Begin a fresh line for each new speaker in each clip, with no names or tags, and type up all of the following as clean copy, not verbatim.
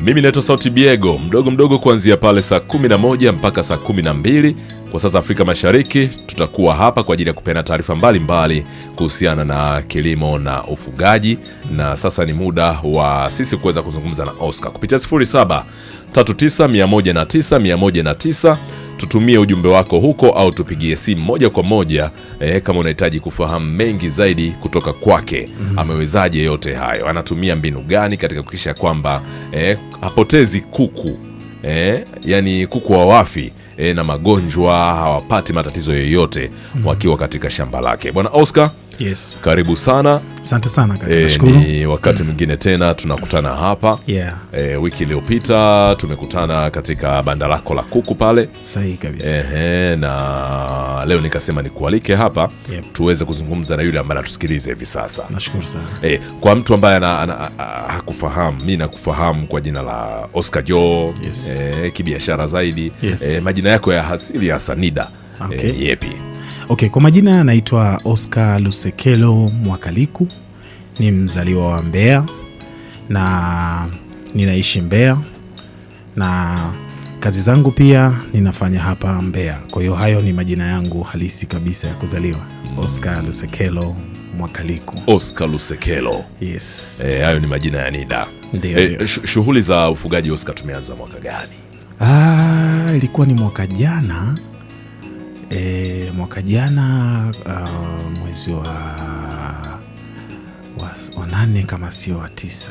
Mimi naitwa Sauti Biego, mdogo mdogo kuanzia pale saa 11 mpaka saa 12 kwa sasa Afrika Mashariki. Tutakuwa hapa kwa ajili ya kupeana taarifa mbalimbali kuhusiana na kilimo na ufugaji, na sasa ni muda wa sisi kuweza kuzungumza na Oscar kupitia 07 39 109 109. Tutumie ujumbe wako huko au tupigie simu moja kwa moja kama unahitaji kufahamu mengi zaidi kutoka kwake. Amewezaje yote hayo? Anatumia mbinu gani katika kuhakikisha kwamba hapotezi kuku yani kuku hawafi na magonjwa, hawapati matatizo yoyote wakiwa katika shamba lake. Bwana Oscar,
Yes.
karibu sana.
Asante sana kaka. Nashukuru.
Ni wakati mwingine tena tunakutana hapa. Wiki iliyopita tumekutana katika banda lako la kuku pale.
Sahihi kabisa.
Ehe, na leo nikasema nikualike hapa tuweze kuzungumza na yule ambaye anatusikiliza hivi sasa.
Nashukuru sana.
Kwa mtu ambaye hakufahamu, mi nakufahamu kwa jina la Oscar Joe, kibiashara zaidi. Majina yako ya asili ya Sanida ni yepi?
Okay, kwa majina naitwa Oscar Lusekelo Mwakaliku, ni mzaliwa wa Mbeya na ninaishi Mbeya na kazi zangu pia ninafanya hapa Mbeya. Kwa hiyo hayo ni majina yangu halisi kabisa ya kuzaliwa. Oscar Lusekelo Mwakaliku.
Oscar Lusekelo.
Yes.
Hayo ni majina ya NIDA.
Ndio, ndio.
Shughuli za ufugaji Oscar, tumeanza mwaka gani?
Ilikuwa ni mwaka jana. Mwaka jana mwezi wa 8 kama sio wa 9.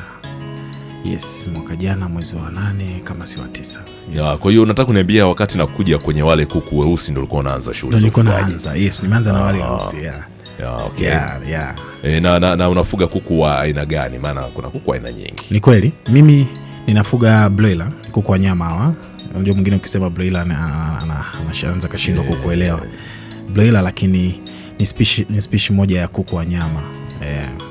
Yes, mwaka jana mwezi wa 8 kama sio wa 9. Yes.
Ya, kwa hiyo unataka kuniambia wakati nakuja kwenye wale kuku weusi ndio ulikuwa unaanza shughuli
Ndio
za
nilikuwa
ufugaji?
naanza. Yes, nimeanza na wale weusi, yeah.
Ya, okay.
Yeah.
Na unafuga kuku wa aina gani? Maana kuna kuku aina nyingi.
Ni kweli, mimi ninafuga broiler, kuku wa nyama hawa. Unajua mwingine ukisema broiler anaanza kashindwa kukuelewa. Broiler lakini ni species moja ya kuku wa nyama.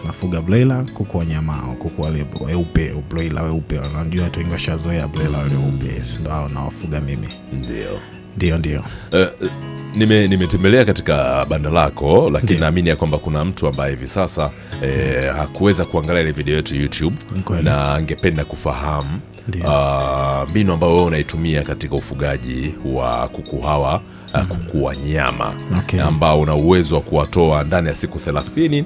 Nafuga broiler, kuku wa nyama, kuku wale weupe, broiler weupe. Unajua watu wengi washazoea broiler wale weupe. Yes, ndio hao nawafuga mimi.
Ndio.
Ndio, ndio.
Nimetembelea katika banda lako, lakini naamini ya kwamba kuna mtu ambaye hivi sasa hakuweza kuangalia ile video yetu YouTube na angependa kufahamu mbinu ambayo wewe unaitumia katika ufugaji wa kuku hawa, kuku wa nyama ambao una uwezo wa kuwatoa ndani ya siku 30,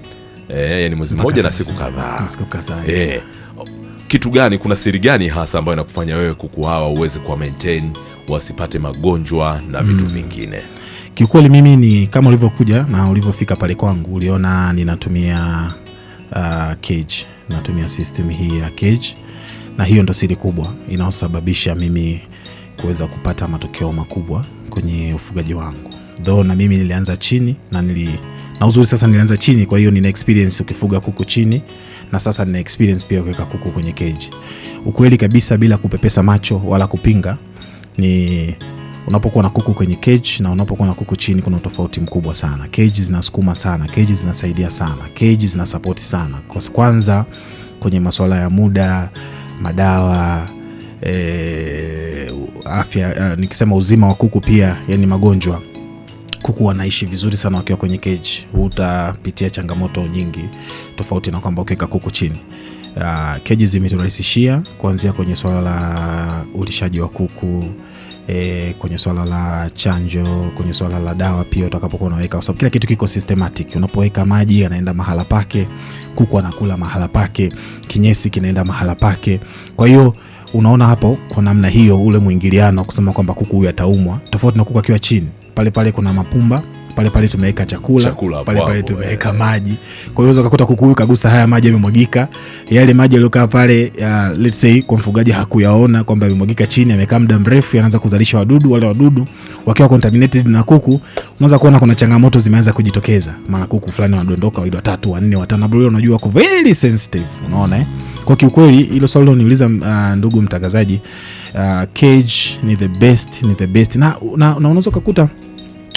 yani mwezi mmoja na siku kadhaa.
Siku kadhaa, yes.
Kitu gani, kuna siri gani hasa ambayo inakufanya wewe kuku hawa uweze kuwa maintain wasipate magonjwa na vitu vingine?
Kiukweli mimi ni kama ulivyokuja na ulivyofika pale kwangu uliona ninatumia cage, natumia system hii ya cage, na hiyo ndo siri kubwa inayosababisha mimi kuweza kupata matokeo makubwa kwenye ufugaji wangu. Though na mimi nilianza chini na uzuri sasa nilianza chini, kwa hiyo nina experience ukifuga kuku chini, na sasa nina experience pia kuweka kuku kwenye cage. Ukweli kabisa bila kupepesa macho wala kupinga ni unapokuwa na kuku kwenye cage na unapokuwa na kuku chini kuna tofauti mkubwa sana. Cage zinasukuma sana, cage zinasaidia sana, cage zinasupport sana. Kwa kwanza kwenye masuala ya muda, madawa, afya, nikisema uzima wa kuku pia, yani magonjwa. Kuku wanaishi vizuri sana wakiwa kwenye cage, hutapitia changamoto nyingi tofauti na kwamba ukiweka kuku chini. Cage zimeturahisishia kuanzia kwenye swala la ulishaji wa kuku, kwenye swala la chanjo, kwenye swala la dawa pia utakapokuwa unaweka, kwa sababu kila kitu kiko systematic. Unapoweka maji yanaenda mahala pake, kuku anakula mahala pake, kinyesi kinaenda mahala pake. Kwa hiyo unaona hapo kwa namna hiyo ule mwingiliano kusema kwamba kuku huyu ataumwa, tofauti na kuku akiwa chini. Pale pale kuna mapumba, pale pale tumeweka chakula,
Chakula
pale pale
hapo,
tumeweka maji. Kwa hiyo unaweza kukuta kuku huyu kagusa haya maji yamemwagika, yale maji yaliyokaa pale, let's say kwa mfugaji hakuyaona kwamba yamemwagika chini, amekaa muda mrefu, yanaanza kuzalisha wadudu. Wale wadudu wakiwa contaminated na kuku, unaanza kuona kuna changamoto zimeanza kujitokeza. Mara kuku fulani wanadondoka, wawili, watatu, wanne, watano, na broiler unajua wako very sensitive, unaona? Kwa kiukweli hilo swali uliloniuliza, ndugu mtangazaji, cage ni the best, ni the best. Na unaweza kukuta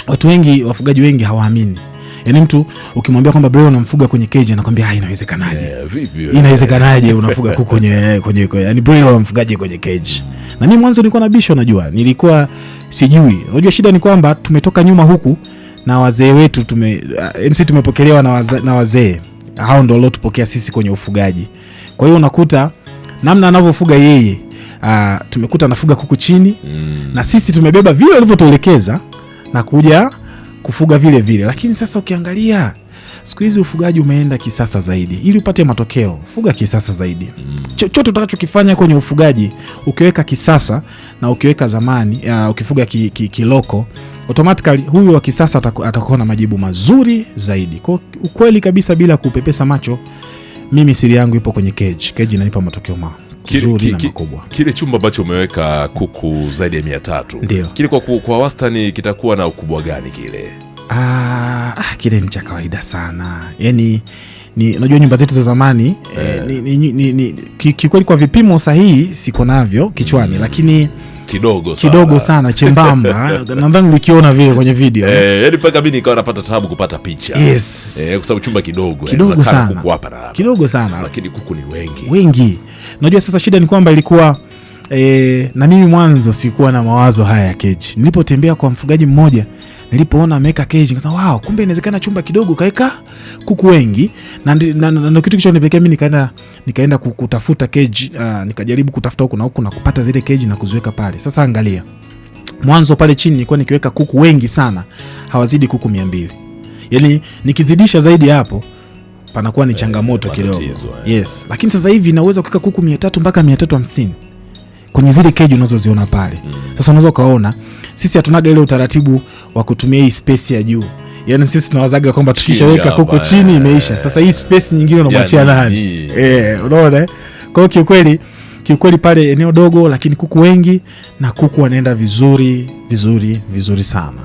watu wengi, wafugaji wengi hawaamini. Yaani mtu ukimwambia kwamba broiler unamfuga kwenye cage anakwambia inawezekanaje?
Vipi?
Inawezekanaje unafuga kuku kwenye yani broiler unamfugaje kwenye cage? Na mimi mwanzo nilikuwa nabisha, unajua, nilikuwa sijui. Unajua shida ni kwamba tumetoka nyuma huku na wazee wetu sisi tumepokelewa na wazee. Hao ndio waliotupokea sisi kwenye ufugaji. Kwa hiyo unakuta namna anavyofuga yeye Tumekuta anafuga kuku chini na sisi tumebeba vile walivyotuelekeza na kuja kufuga vile vile. Lakini sasa ukiangalia siku hizi ufugaji umeenda kisasa zaidi. Ili upate matokeo, fuga kisasa zaidi. Chochote utakachokifanya kwenye ufugaji ukiweka kisasa na ukiweka zamani, ukifuga kiloko automatically huyu wa kisasa atakuwa na majibu mazuri zaidi. Kwa ukweli kabisa, bila kupepesa macho, mimi siri yangu ipo kwenye cage. Cage inanipa matokeo mazuri na makubwa.
Kile chumba ambacho umeweka kuku zaidi ya 300.
Ndio.
Kile kwa wastani kitakuwa na ukubwa gani kile?
Kile ni cha kawaida sana. Yaani ni unajua nyumba zetu za zamani kikweli kwa vipimo sahihi siko navyo kichwani, lakini
kidogo sana.
Kidogo sana, chembamba. Nadhani ulikiona vile kwenye video.
Yaani mpaka mimi nikawa napata taabu kupata picha.
Yes.
Kwa sababu chumba kidogo,
kidogo sana.
Kuku hapa na hapa.
Kidogo sana.
Lakini kuku ni wengi.
Wengi. Unajua sasa shida ni kwamba ilikuwa na mimi mwanzo sikuwa na mawazo haya ya cage. Nilipotembea kwa mfugaji mmoja, nilipoona ameweka cage nikasema wow, kumbe inawezekana chumba kidogo kaeka kuku wengi. Na kitu kilichonipelekea mimi nikaenda kutafuta cage, nikajaribu kutafuta huku na huku na kupata zile cage na kuziweka pale. Sasa angalia, mwanzo pale chini nilikuwa nikiweka kuku wengi sana, hawazidi kuku 200. Yaani nikizidisha zaidi hapo panakuwa ni changamoto kidogo. Yes, lakini sasa hivi naweza kuweka kuku 300 mpaka 350 kwenye zile cage unazoziona pale. Sasa unaweza ukaona sisi hatunaga ile utaratibu wa kutumia hii space ya juu. Yaani sisi tunawazaga kwamba tukishaweka kuku chini imeisha. Sasa hii space nyingine unamwachia nani? Unaona? Kwa hiyo kiukweli pale eneo dogo lakini kuku wengi na kuku wanaenda vizuri vizuri vizuri sana.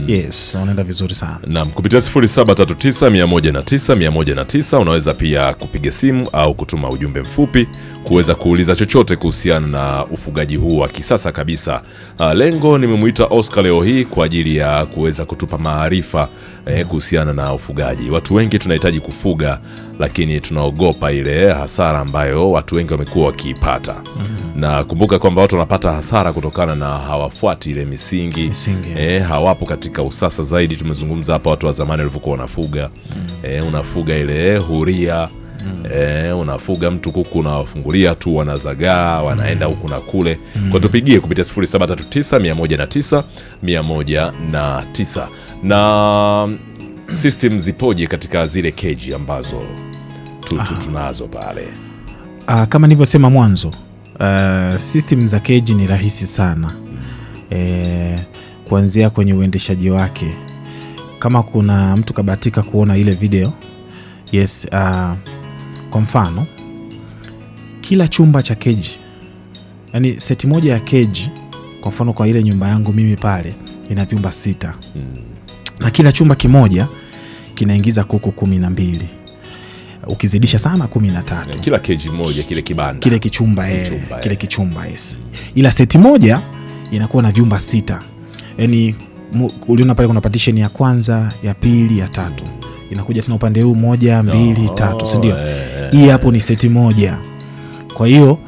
Yes, wanaenda vizuri sana.
Naam, kupitia 0739 109 109 unaweza pia kupiga simu au kutuma ujumbe mfupi kuweza kuuliza chochote kuhusiana na ufugaji huu wa kisasa kabisa. Lengo nimemuita Oscar leo hii kwa ajili ya kuweza kutupa maarifa kuhusiana na ufugaji. Watu wengi tunahitaji kufuga lakini tunaogopa ile hasara ambayo watu wengi wamekuwa wakiipata. Na kumbuka kwamba watu wanapata hasara kutokana na hawafuati ile misingi. Hawapo katika usasa zaidi. Tumezungumza hapa watu wa zamani walivyokuwa wanafuga. Unafuga ile huria. Unafuga mtu kuku unawafungulia tu wanazagaa, wanaenda huku na kule. Kwa tupigie kupitia 0739 109 109. Na system zipoje katika zile cage ambazo tunazo pale?
Kama nilivyosema mwanzo, system za cage ni rahisi sana. Kuanzia kwenye uendeshaji wake. Kama kuna mtu kabahatika kuona ile video, yes, kwa mfano kila chumba cha cage, yani seti moja ya cage, kwa mfano kwa ile nyumba yangu mimi pale ina vyumba 6. Na kila chumba kimoja kinaingiza kuku 12. Ukizidisha sana 13.
Kila cage moja, kile kibanda.
Kile kichumba, kile kichumba, yes. Ila seti moja inakuwa na vyumba 6. Yaani uliona pale kuna partition ya kwanza, ya pili, ya tatu. Inakuja tena upande huu 1, 2, 3, si ndio? Hii hapo ni seti moja. Kwa hiyo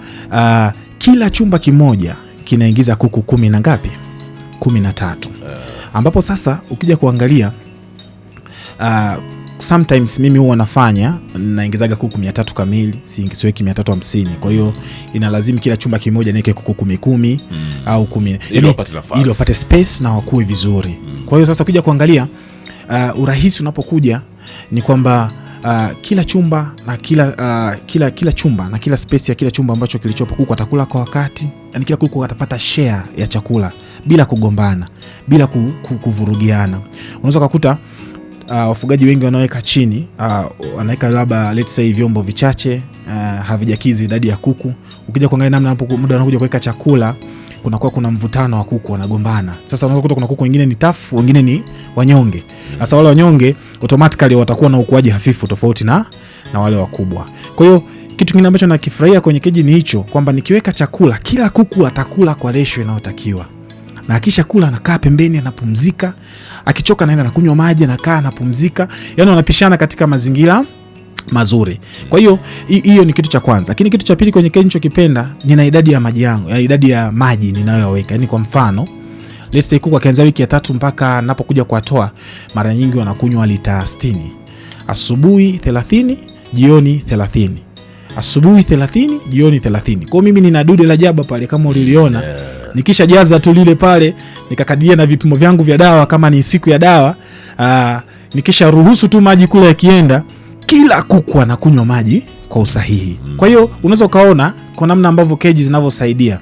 kila chumba kimoja kinaingiza kuku 10 na ngapi? 13. Ambapo sasa ukija kuangalia sometimes mimi huwa nafanya naingizaga kuku 300 kamili, siweki 350. Kwa hiyo inalazimu kila chumba kimoja niweke kuku 10 au 10
ili
wapate space na wakue vizuri. Kwa hiyo sasa ukija kuangalia urahisi unapokuja ni kwamba kila chumba na kila kila chumba na kila space ya kila chumba ambacho kilichopo kuku atakula kwa wakati, yani kila kuku atapata share ya chakula bila kugombana, bila kuvurugiana. Unaweza kukuta wafugaji wengi wanaweka chini, wanaweka labda let's say vyombo vichache, havijakizi idadi ya kuku. Ukija kuangalia namna hapo muda wanakuja kuweka chakula kunakuwa kuna mvutano wa kuku, wanagombana. Sasa unaweza kukuta kuna kuku wengine ni tough, wengine ni wanyonge. Sasa wale wanyonge automatically watakuwa na ukuaji hafifu tofauti na wale wakubwa. Kwa hiyo kitu kingine ambacho nakifurahia kwenye keji ni hicho kwamba nikiweka chakula kila kuku atakula kwa ratio inayotakiwa. Na akisha kula anakaa pembeni anapumzika, akichoka anaenda na kunywa maji, anakaa anapumzika. Yaani wanapishana katika mazingira mazuri. Kwa hiyo hiyo ni kitu cha kwanza. Lakini kitu cha pili kwenye keji ninachokipenda, nina idadi ya maji yangu, ya idadi ya maji ninayoweka. Yaani kwa mfano, let's say kuku akianza wiki ya 3 mpaka napokuja kuwatoa, mara nyingi wanakunywa lita 60. Asubuhi 30, jioni 30. Asubuhi 30, jioni 30. Kwa hiyo mimi nina dude la jaba pale kama uliliona. Nikishajaza tu lile pale, nikakadiria na vipimo vyangu vya dawa kama ni siku ya dawa, nikisha ruhusu tu maji kule yakienda, kila kuku anakunywa maji kwa usahihi. Kwa hiyo unaweza ukaona kwa namna ambavyo keji zinavyosaidia.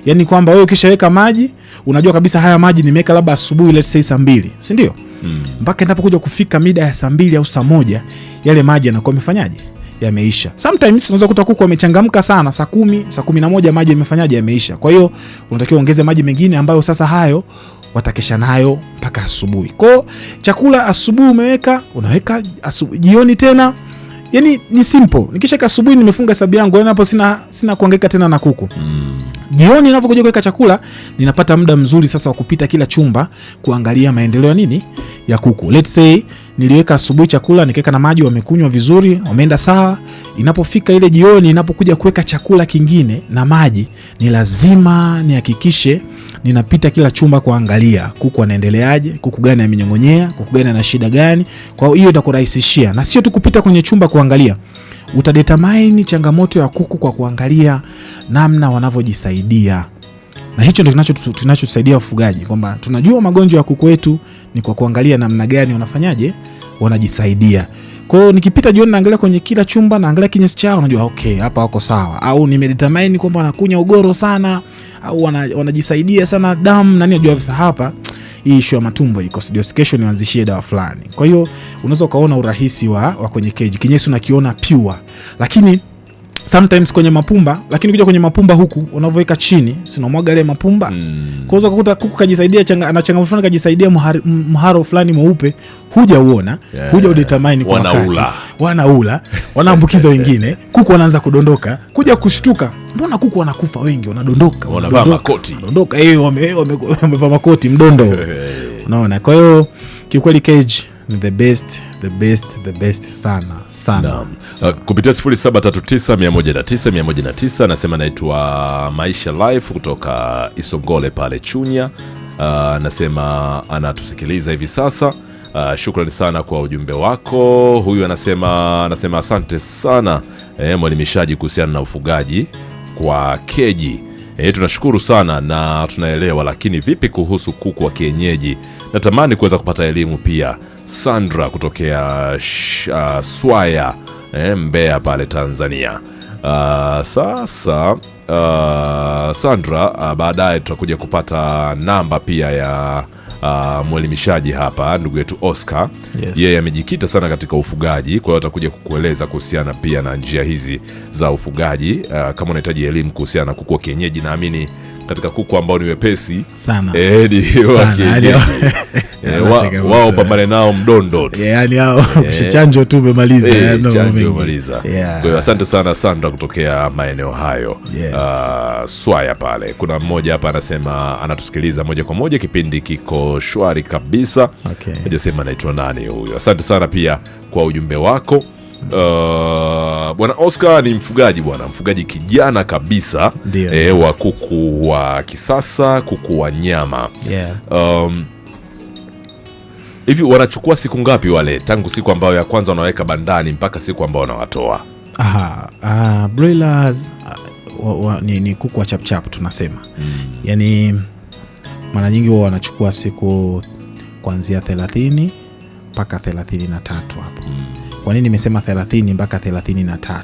Yaani kwamba wewe ukishaweka maji, unajua kabisa haya maji nimeweka labda asubuhi, let's say saa 2, si ndio? Mpaka inapokuja kufika mida ya saa 2 au saa 1, yale maji yanakuwa yamefanyaje? Yameisha. Sometimes unaweza kuta kuku wamechangamka sana saa 10, saa 11 maji yamefanyaje? Yameisha. Kwa hiyo unatakiwa ongeze maji mengine ambayo sasa hayo watakesha nayo mpaka asubuhi. Kwa hiyo chakula asubuhi umeweka, unaweka jioni tena. Yaani ni simple. Nikishaweka asubuhi nimefunga hesabu yangu, yaani hapo sina kuhangaika tena na kuku. Jioni ninapokuja kuweka chakula, ninapata muda mzuri sasa wa kupita kila chumba kuangalia maendeleo ya nini ya kuku. Let's say niliweka asubuhi chakula, nikaweka na maji, wamekunywa vizuri, wameenda sawa. Inapofika ile jioni, ninapokuja kuweka chakula kingine na maji, ni lazima nihakikishe ninapita kila chumba kuangalia kuku anaendeleaje, kuku gani amenyong'onyea, kuku gani ana shida gani. Kwa hiyo itakurahisishia, na sio tu kupita kwenye chumba kuangalia, utadetermine changamoto ya kuku kwa kuangalia namna wanavyojisaidia. Na hicho ndio kinachotusaidia wafugaji, kwamba tunajua magonjwa ya kuku wetu ni kwa kuangalia namna gani wanafanyaje, wanajisaidia. Kwa hiyo nikipita jioni naangalia kwenye kila chumba, naangalia kinyesi chao, najua okay, hapa wako sawa, au nimedetermine kwamba wanakunya ugoro sana au wanajisaidia sana damu na nini, najua kabisa hapa hii issue ya matumbo iko, sio kesho nianzishie dawa fulani. Kwa hiyo unaweza ukaona urahisi wa kwenye cage, kinyesi unakiona pure, lakini sometimes kwenye mapumba, lakini ukija kwenye mapumba huku unavyoweka chini, si unamwaga ile mapumba. Kwa hiyo ukakuta kuku kajisaidia ana changamoto fulani, kajisaidia mharo fulani mweupe, hujauona, huja udetermine kwa wakati.
Wanaula.
Wanaula, wanaambukiza wengine, kuku wanaanza kudondoka, kuja kushtuka, mbona kuku wanakufa wengi, wanadondoka,
Wanavaa
wanadondoka,
makoti.
wanadondoka, wamevaa makoti mdondo. Unaona? Kwa hiyo kiukweli cage ni the best, the best, the best sana, sana.
Naam. Kupitia 0739 109 109 nasema naitwa Maisha Life kutoka Isongole pale Chunya. Nasema anatusikiliza hivi sasa. Shukrani sana kwa ujumbe wako. Huyu anasema asante sana mwelimishaji kuhusiana na ufugaji kwa keji. Tunashukuru sana na tunaelewa, lakini vipi kuhusu kuku wa kienyeji? Natamani kuweza kupata elimu pia. Sandra kutokea Swaya, Mbeya pale Tanzania. Sasa Sandra, baadaye tutakuja kupata namba pia ya mwelimishaji hapa, ndugu yetu Oscar. Yeye amejikita sana katika ufugaji, kwa hiyo atakuja kukueleza kuhusiana pia na njia hizi za ufugaji. Kama unahitaji elimu kuhusiana na kuku wa kienyeji, naamini katika kuku ambao ni wepesi
Sana.
ni wa
Sana,
kienyeji.
Changamoto.
Wao pambane nao mdondo tu.
Yani hao chanjo tu umemaliza, yani mambo
Chanjo
mengi.
umemaliza. Kwa hiyo asante sana Sandra kutokea maeneo hayo. Swaya pale. Kuna mmoja hapa anasema anatusikiliza moja kwa moja, kipindi kiko shwari kabisa. Hajasema anaitwa nani huyo. Asante sana pia kwa ujumbe wako. Bwana Oscar ni mfugaji bwana, mfugaji kijana kabisa, wa kuku wa kisasa, kuku wa nyama. Hivi wanachukua siku ngapi wale tangu siku ambayo ya kwanza wanaweka bandani mpaka siku ambayo wanawatoa?
Broilers, ni kuku wa chapchap tunasema. Yaani mara nyingi huwa wanachukua siku kuanzia 30 mpaka 33 hapo. Kwa nini nimesema 30 mpaka 33?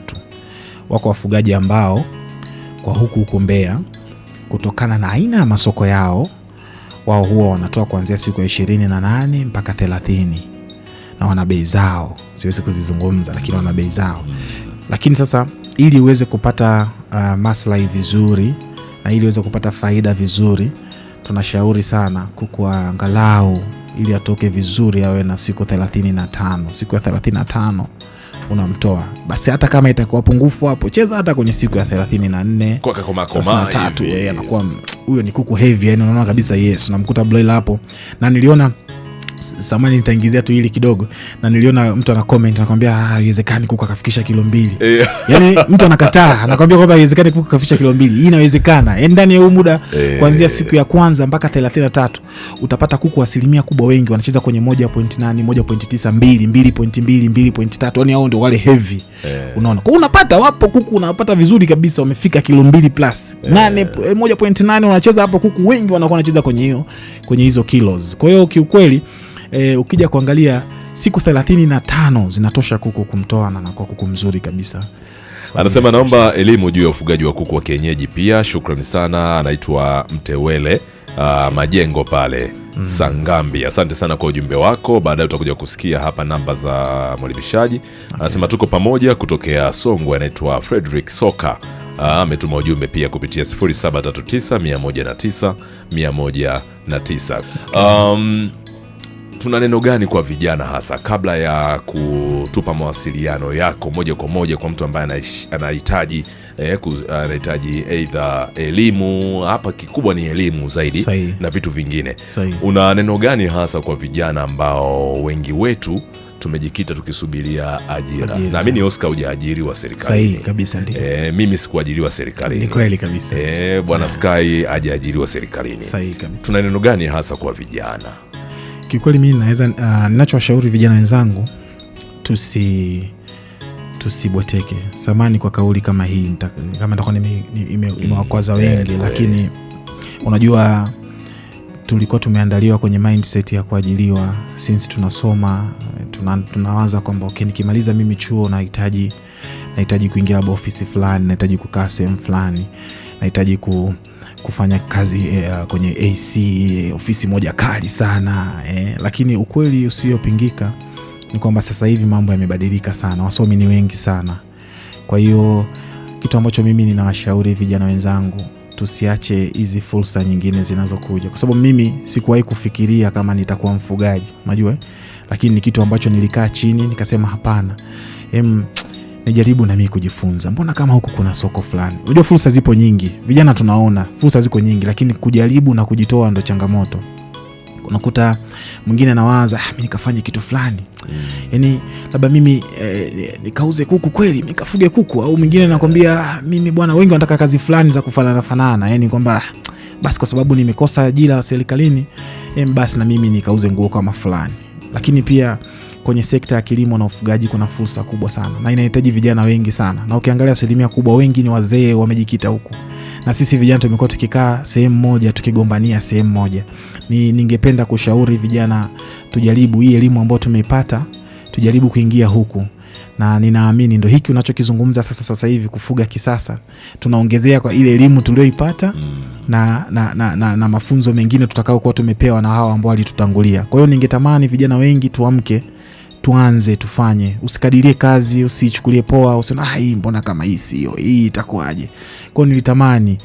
Wako wafugaji ambao kwa huku huku Mbeya, kutokana na aina ya masoko yao, wao huwa wanatoa kuanzia siku ya 28 mpaka 30, na wana bei zao, siwezi kuzizungumza, lakini wana bei zao. Lakini sasa ili uweze kupata maslahi vizuri na ili uweze kupata faida vizuri, tunashauri sana kuku angalau ili atoke vizuri awe na siku 35. Siku ya 35 unamtoa, basi hata kama itakuwa pungufu hapo, cheza hata kwenye siku ya 34,
Kwa kakoma koma
33,
hivi.
yeye anakuwa huyo ni kuku heavy, yani unaona kabisa yes, unamkuta broiler hapo. Na niliona Samani, nitaingizia tu hili kidogo, na niliona mtu ana comment anakwambia, haiwezekani kuku akafikisha kilo 2. Yaani mtu anakataa, anakwambia kwamba haiwezekani kuku akafikisha kilo 2. Hii inawezekana. Yaani ndani ya huu muda kuanzia siku ya kwanza mpaka 33 utapata kuku asilimia kubwa wengi wanacheza kwenye 1.8, 1.9, 2, 2.2, 2.3. Yaani hao ndio wale heavy. Unaona? Kwa hiyo unapata wapo kuku unapata vizuri kabisa wamefika kilo 2 plus. 8, 1.8 wanacheza hapo, kuku wengi wanakuwa wanacheza kwenye hizo kilos. Kwa hiyo kiukweli ukija kuangalia siku 35 zinatosha kuku kumtoa na anakuwa kuku mzuri kabisa.
Anasema naomba elimu juu ya ufugaji wa kuku wa kienyeji pia. Shukrani sana. Anaitwa Mtewele Majengo pale Sangambi. Asante sana kwa ujumbe wako. Baadaye utakuja kusikia hapa namba za mwelimishaji. Anasema tuko pamoja kutokea Songwe. Anaitwa Frederick Soka. Ametuma ujumbe pia kupitia 0739 109 109. Tuna neno gani kwa vijana hasa kabla ya kutupa mawasiliano yako moja kwa moja kwa mtu ambaye anahitaji anahitaji aidha elimu? Hapa kikubwa ni elimu zaidi.
Sahi.
Na vitu vingine.
Sahi.
Una neno gani hasa kwa vijana ambao wengi wetu tumejikita tukisubiria ajira?
Ajira.
Naamini Oscar hujaajiriwa serikalini.
Sahihi kabisa, ndio.
Mimi sikuajiriwa serikalini.
Ni kweli kabisa.
Bwana Sky hajaajiriwa serikalini.
Sahihi kabisa.
Tuna neno gani hasa kwa vijana?
Kiukweli mimi naweza ninachowashauri vijana wenzangu, tusibweteke. Samani kwa kauli kama hii, kama nitakuwa nimewakwaza wengi, lakini unajua tulikuwa tumeandaliwa kwenye mindset ya kuajiriwa since tunasoma. Tunawaza kwamba okay, nikimaliza mimi chuo nahitaji kuingia labda ofisi fulani, nahitaji kukaa sehemu fulani, nahitaji kufanya kazi kwenye AC, ofisi moja kali sana. Lakini ukweli usiopingika ni kwamba sasa hivi mambo yamebadilika sana, wasomi ni wengi sana. Kwa hiyo kitu ambacho mimi ninawashauri vijana wenzangu, tusiache hizi fursa nyingine zinazokuja, kwa sababu mimi sikuwahi kufikiria kama nitakuwa mfugaji, unajua? Lakini ni kitu ambacho nilikaa chini nikasema hapana, nijaribu na mimi kujifunza, mbona kama huku kuna soko fulani. Unajua fursa zipo nyingi, vijana tunaona fursa ziko nyingi, lakini kujaribu na kujitoa ndo changamoto. Unakuta mwingine anawaza, mimi nikafanye kitu fulani, yaani labda mimi nikauze kuku kweli, nikafuge kuku. Au mwingine anakuambia, mimi bwana, wengi wanataka kazi fulani za kufanana fanana, yaani kwamba basi kwa sababu nimekosa ajira serikalini, basi na mimi nikauze nguo kama fulani. Lakini pia kwenye sekta ya kilimo na ufugaji kuna fursa kubwa sana na inahitaji vijana wengi sana, na ukiangalia asilimia kubwa wengi ni wazee wamejikita huku, na sisi vijana tumekuwa tukikaa sehemu moja tukigombania sehemu moja. Ningependa kushauri vijana tujaribu hii elimu ambayo tumeipata, tujaribu kuingia huku, na ninaamini ndo hiki unachokizungumza sasa hivi, kufuga kisasa, tunaongezea kwa ile elimu tulioipata na mafunzo mengine tutakayokuwa tumepewa na hawa ambao walitutangulia. Kwa hiyo ningetamani vijana wengi tuamke, tuanze, tufanye. Usikadirie kazi, usichukulie poa, usione hii mbona kama hii sio, hii itakuwaje. Kwa hiyo nilitamani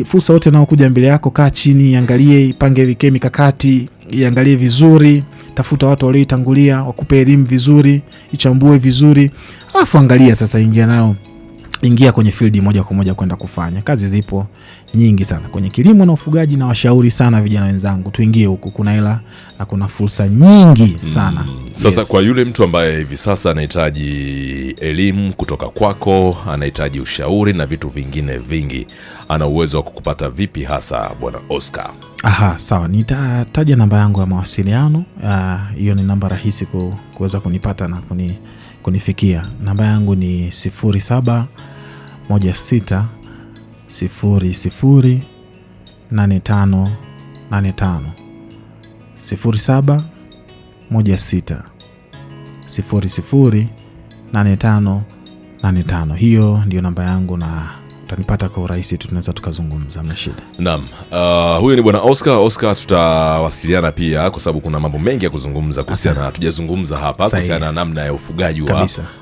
fursa yote inayokuja mbele yako, kaa chini, angalie, ipange, weke mikakati, iangalie vizuri, tafuta watu walioitangulia, wakupe elimu vizuri, ichambue vizuri, alafu angalia sasa, ingia nao, ingia kwenye field moja kwa moja kwenda kufanya. Kazi zipo nyingi sana kwenye kilimo na ufugaji, na washauri sana vijana wenzangu tuingie huku, kuna hela na kuna fursa nyingi sana.
Sasa
Yes.
Kwa yule mtu ambaye hivi sasa anahitaji elimu kutoka kwako, anahitaji ushauri na vitu vingine vingi, ana uwezo wa kukupata vipi hasa Bwana Oscar?
Aha, sawa, nitataja namba yangu ya mawasiliano. Hiyo ni namba rahisi kuweza kunipata na kunifikia. Namba yangu ni 0716 00 85 85. 0716 00 85 85. Hiyo ndio namba yangu na utanipata kwa urahisi tu, tunaweza tukazungumza, hamna shida.
Naam, huyu ni Bwana Oscar. Oscar, tutawasiliana pia kwa sababu kuna mambo mengi ya kuzungumza kuhusiana, hatujazungumza hapa kuhusiana na namna ya ufugaji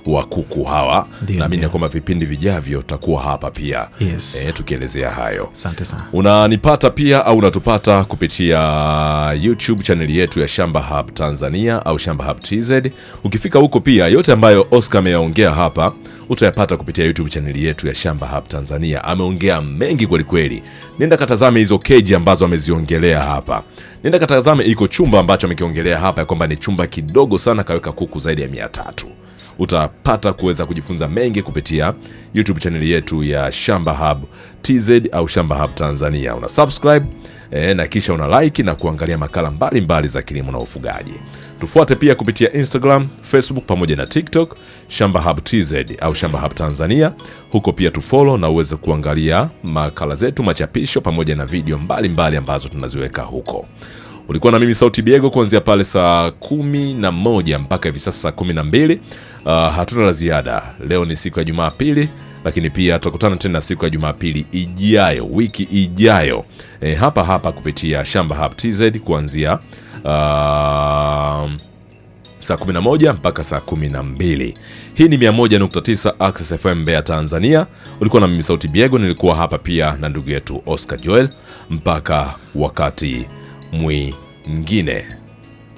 wa kuku hawa. Naamini kwamba vipindi vijavyo tutakuwa hapa pia. Tukielezea hayo.
Asante sana.
Unanipata pia au unatupata kupitia YouTube channel yetu ya Shamba Hub Tanzania au Shamba Hub TZ. Ukifika huko pia yote ambayo Oscar ameyaongea hapa Utayapata kupitia YouTube chaneli yetu ya Shamba Hub Tanzania. Ameongea mengi kwelikweli. Nenda katazame hizo keji ambazo ameziongelea hapa. Nenda katazame iko chumba ambacho amekiongelea hapa ya kwamba ni chumba kidogo sana, kaweka kuku zaidi ya 300. Utapata kuweza kujifunza mengi kupitia YouTube chaneli yetu ya Shamba Hub TZ au Shamba Hub Tanzania. Una subscribe na kisha una like na kuangalia makala mbalimbali za kilimo na ufugaji. Tufuate pia kupitia Instagram, Facebook pamoja na TikTok, Shamba Hub TZ au Shamba Hub Tanzania. Huko pia tufollow na uweze kuangalia makala zetu, machapisho pamoja na video mbalimbali ambazo tunaziweka huko. Ulikuwa na mimi Sauti Biego kuanzia pale saa 11 mpaka hivi sasa saa 12. Hatuna la ziada. Leo ni siku ya Jumapili, lakini pia tutakutana tena siku ya Jumapili ijayo, wiki ijayo, hapa hapa kupitia Shamba Hub TZ kuanzia saa 11 mpaka saa 12. Hii ni 101.9 Access FM Mbeya Tanzania. Ulikuwa na mimi Sauti Biego, nilikuwa hapa pia na ndugu yetu Oscar Joel. Mpaka wakati mwingine.